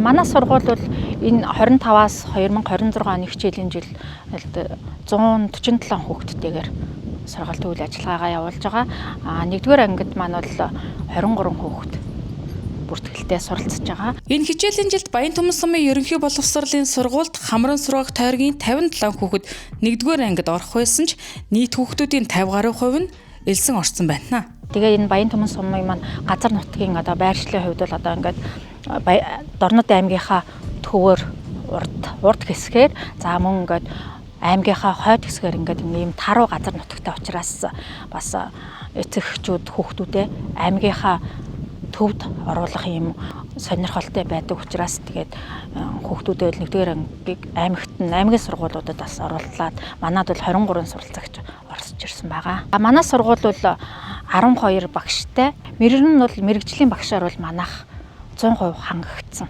Манай сургууль бол энэ 25-аас 2026 оны хичээлийн жил 147 хүүхэдтэйгээр сургалтын үйл ажиллагаагаа явуулж байгаа. 1-р ангид маань бол 23 хүүхэд бүртгэлтэй суралцж байгаа. Энэ хичээлийн жилд Баянтүмэн сумын ерөнхий боловсролын сургуульд Хамран сургах тойргийн 57 хүүхэд 1-р ангид орох байсан ч нийт хүүхдүүдийн 50 гаруй хувь нь элсэн орсон байна. Тэгээ энэ Баянтүмэн сумын маань газар нутгийн одоо байршлын хувьд бол одоо ингээд Дорнод аймгийнхаа төвөөр урд хэсгээр, за мөн ингээд аймгийнхаа хойд хэсгээр ингээд ийм таруу газар нутагтай учраас бас эцэг эхчүүд хүүхдүүдээ аймгийнхаа төвд оруулах ийм сонирхолтой байдаг учраас тэгээд хүүхдүүдээ л 1-р ангийг аймагт нь аймгийн сургуулиудад бас оруулаад манад бол 23 суралцагч орсож ирсэн байгаа. Манай сургууль бол 12 багштай. Мэрэгэн нь бол мэрэгжлийн багшаар бол манайх 100% хангагдсан.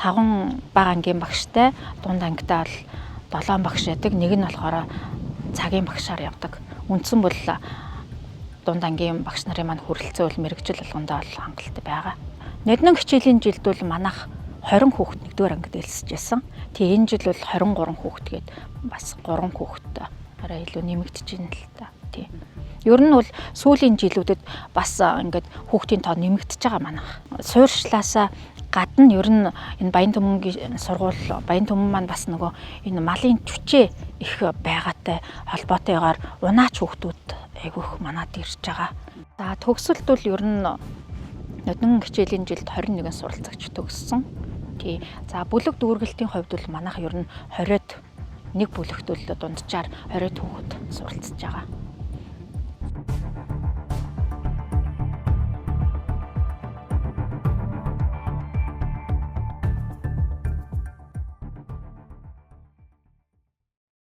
5 бага ангийн багштай, дунд ангидаа бол 7 багш байдаг. Нэг нь болохоор цагийн багшаар явдаг. Үндсэн бол дунд ангийн багш нарын маань хүрэлцээ бол мэрэгжил болгондоо бол хангалттай байгаа. Ноднон хичээлийн жилд бол манайх 20 хүүхэд 1-р ангид элсэж байсан. Тэгээ энэ жил бол 23 хүүхэд гээд бас 3 хүүхэд арай илүү нэмэгдэж байна л та. Тийм. Ер нь бол сүүлийн жилүүдэд бас ингээд хүүхдийн тоо нэмэгдэж байгаа манайх. Суурьшлаасаа гадна ер нь энэ Баянтүмэнгийн сургууль Баянтүмэн маань бас нөгөө энэ малын жүчээ их байгаатай холбоотойгоор унаач хүүхдүүд айгүйх манад ирж байгаа. За төгсөлт бол ер нь нодон хичээлийн жилд 21 суралцагч төгссөн. Тий. За бүлэг дүүргэлтийн хувьд бол манайх ер нь 20-од нэг бүлэгт бол дунджаар 20 хүүхэд суралцж байгаа.